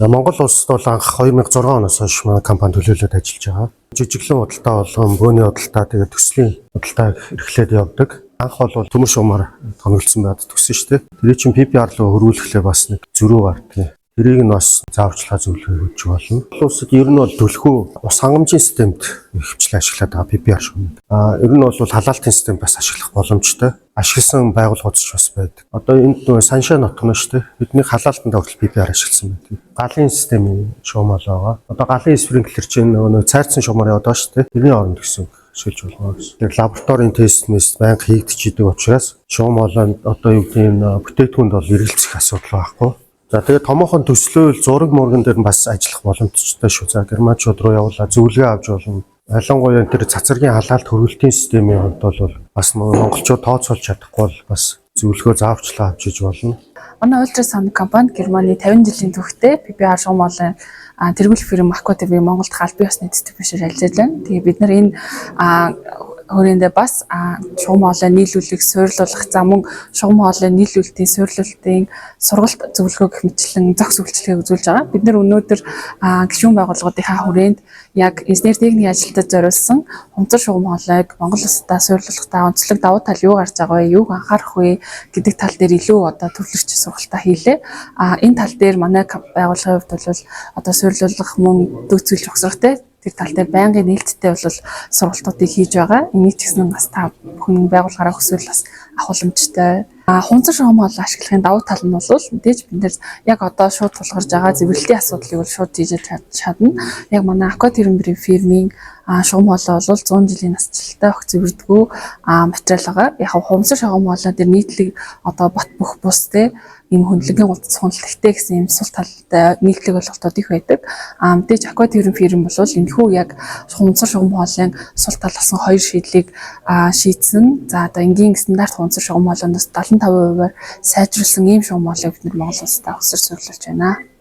За, Монгол улсад бол анх 2006 оноос хойш манай компани төлөөлөөд ажиллаж байгаа. Жижиглэн худалдаа болон бөөний худалдаа, тэгээд төслийн худалдаа эрхлээд явдаг. Анх бол төмөр шугамаар тоноглосон байгаад төгссөн шүү дээ. Тэр чинь PPR руу хөрвүүлэхлээ бас нэг зөрүү гардгийг. Тэрийг нь бас зааварчилгаа зөвлөгөө өгч болно. Монгол улсад ер нь бол түлхүү ус хангамжийн системд ихэвчлэн ашиглаад байгаа PPR шугамыг. Ер нь бол халаалтын систем бас ашиглах боломжтой. Ашигласан байгууллагууд ч бас байдаг. Одоо энд нөгөө Sunshine отгоно шүү дээ. Бидний халаалтанд хүртэл PPR ашигласан байдаг. Галын системийн шугам л байгаа. Одоо галын спринклер чинь нөгөө цайрцсан шугамаар яваад байгаа шүү дээ. Тэрний оронд гэсэн ашиглаж болно гэсэн. Тэр лабораторийн тестнээс байнга хийгдэж идэг учраас шугам хоолой одоо юу гэдэг нь бүтээгдэхүүнд бол эргэлзэх асуудал байхгүй. За, тэгээд томоохон төслөөл зураг мурган дээр нь бас ажиллах боломжтой шүү. За, германчууд руу явуулаа зөвлөгөө авч болно. Ялангуяа тэр цацрагийн халаалт хөрвөлтийн системийн хувьд бол бас монголчууд тооцоолж чадахгүй бол бас зөвлөгөө зааварчилгаа авч иж болно. Манай Ultrasonic компани Германы 50 жилийн түүхтэй PPR шугам хоолойн тэргүүлэх фирм Aqua TV Монголд албан ёсны дистрибьюшн ажиллаж байна. Тэгээ бид нар энэ хүрээндээ бас шугам хоолой нийлүүлэх, суйрлуулах, за мөн шугам хоолой нийлүүлэлтийн, суйрлуулалтын сургалт зөвлөгөө гэх мэтчлэн зохис үйлчилгээг үзүүлж байгаа. Бид нар өнөөдөр гишүүн байгууллагуудынхаа хүрээнд яг инженер техникийн ажилтнад зориулсан хумцар шугам хоолойг Монгол улсдаа суйрлуулахдаа онцлог давуу тал юу гарч байгаа вэ, юуг анхаарах вэ гэдэг тал дээр илүү одоо төвлөрч сургалтаа хийлээ. Энэ тал дээр манай байгууллагын хувьд бол одоо суйрлуулах, мөн дүйцүүлж ухсрахтай тэр тал дээр байнгын нээлттэй бол сургалтуудыг хийж байгаа. Энийг ч гэсэн бас та бүхэн байгууллагаараа хүсвэл бас авах боломжтой. Хунцар шугам хоолой ашиглахын давуу тал нь бол мэдээж бид нар яг одоо шууд тулгарч байгаа зэвэрлэлтийн асуудлыг бол шууд жижиг чадна. Яг манай Aqua Timber фирмийн шугам хоолой бол 100 жилийн насжилттай огт зэвэрдэггүй материал байгаа. Яг хумсар шугам хоолой дээр нийтлэг одоо бат бөх бус те ийм хөндлөнгийн хөндлөлттэй гэсэн ийм сул талтай нийтлэг ойлголтууд их байдаг. Мэдээж Aqua Timber фирм бол энэхүү яг хумсар шугам хоолойн сул тал болсон хоёр шийдлийг шийдсэн. За, одоо энгийн стандарт хумсар шугам хоолойноос 75%-аар сайжруулсан ийм шугам хоолойг бид нар Монгол улсад өсөр суйрлуулж байна.